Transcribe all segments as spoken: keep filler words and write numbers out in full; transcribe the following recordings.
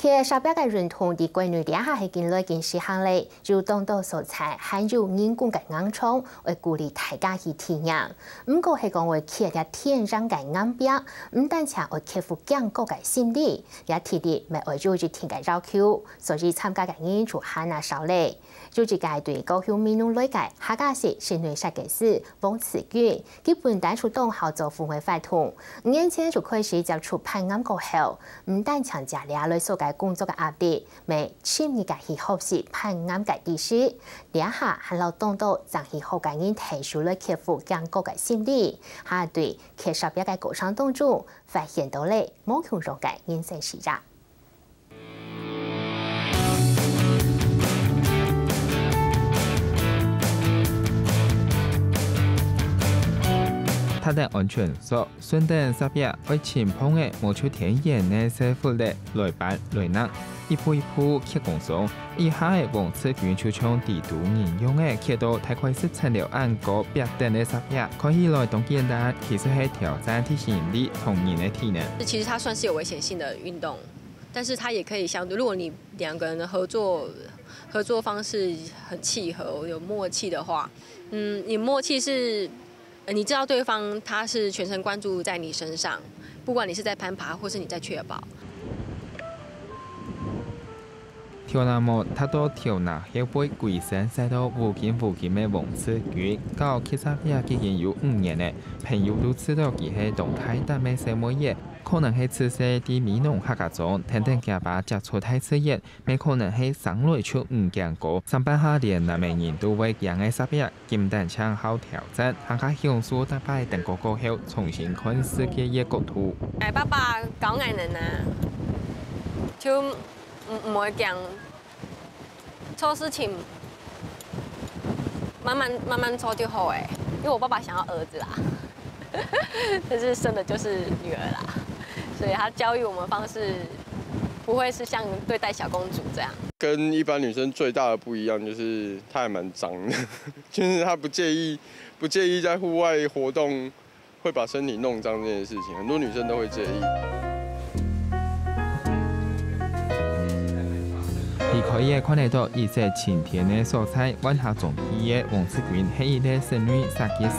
𢯭石壁个運動在國內這下係緊來緊時行咧，有當多所在還有人工个硬場，愛鼓勵大家去體驗。毋過係講愛𢯭這天然个硬壁，毋單淨愛克服驚高个心理，這體力乜愛有一定个要求，所以參加个人就還較少咧。有一個對高雄美濃來个客家籍室內設計師黃志軍，佢本來就當好做戶外活動，五年前就開始接觸攀岩過後，毋單淨借這類所个工作个壓力，乜深入个去學習攀岩个知識。這下還摎當多正去學个人𢯭手來克服驚高个心理，還對𢯭石壁个過程當中發現到了無共樣个人生視野。 搭等安全鎖，順等石壁，愛輕碰仔，無就天然个石窟咧，來搬來擸，一步一步蹶過上。這下个黃志軍就像蜘蛛人樣仔，蹶到大概十層樓恁高壁頂个石壁，看起來當簡單，其實係挑戰地心引力同人个體能。其實它算是有危險性的運動，但是它也可以相對，如果你兩個人的合作合作方式很契合、有默契的話，嗯，你默契是，呃，你知道對方他是全神贯注在你身上，不管你是在攀爬，或是你在確保。頭那毛，搭到頭那後背，歸身曬到烏金烏金个黃志軍，搞𢯭石壁已經有五年咧。朋友都知道佢係當大膽个細妹仔，可能係自細在美濃客家庄，跈等厥爸接觸大自然， 乜可能係生來就毋驚高，上班下連男仔人都會驚个石壁，今單淨好挑戰，還較享受逐擺登高過後重新看世界个角度。哎，爸爸教𠊎等啊，就毋，毋會驚，做事情慢慢，慢慢做就好欸，因為我爸爸想要兒子啦。 但是生的就是女兒啦，所以她教育我們方式不會是像對待小公主這樣。跟一般女生最大的不一樣就是她還蠻髒的，就是她不介意，不介意在戶外活動會把身體弄髒這件事情，很多女生都會介意。 離開也看得到一隻晴天个所在，萬華中壢个黃志軍係一個室內設計師，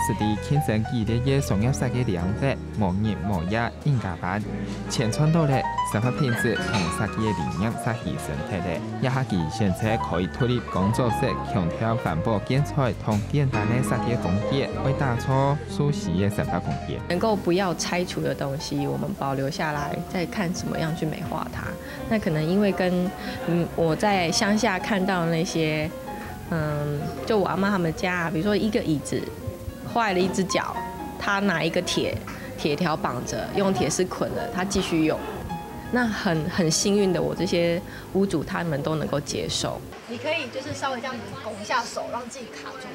實際競爭激烈个商業設計領域，無日無夜硬加班。錢賺到了，生活品質同設計个理念煞犧牲忒了。這下佢選擇開獨立工作室，強調環保建材同簡單个設計風格，愛打造舒適个生活空間。能夠不要拆除的東西，我們保留下來，再看怎麼樣去美化它。 那可能因為跟，嗯，我在鄉下看到那些，嗯，就我阿嬤他們家啊，比如說一個椅子壞了一隻腳，他拿一個鐵，鐵條綁著，用鐵絲捆了，他繼續用。那很，很幸運的，我這些屋主他們都能夠接受。你可以就是稍微這樣子拱一下手，讓自己卡住。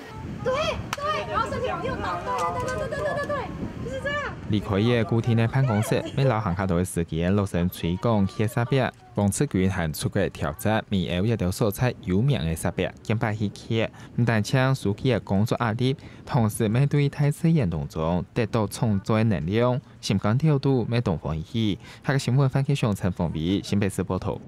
對，對，然後身體往右倒，對，對，對，就是這樣。離開个固定个辦公室，乜摎還較多个時間落身推廣𢯭石壁。 黃志軍還出國挑戰美歐一兜所在有名个石壁，見擺去蹶，毋單淨紓解工作壓力，同時乜對大自然當中得到充足个能量，心肝頭肚乜當歡喜。客家新聞范啟雄、陳鳳薇，新北市報導。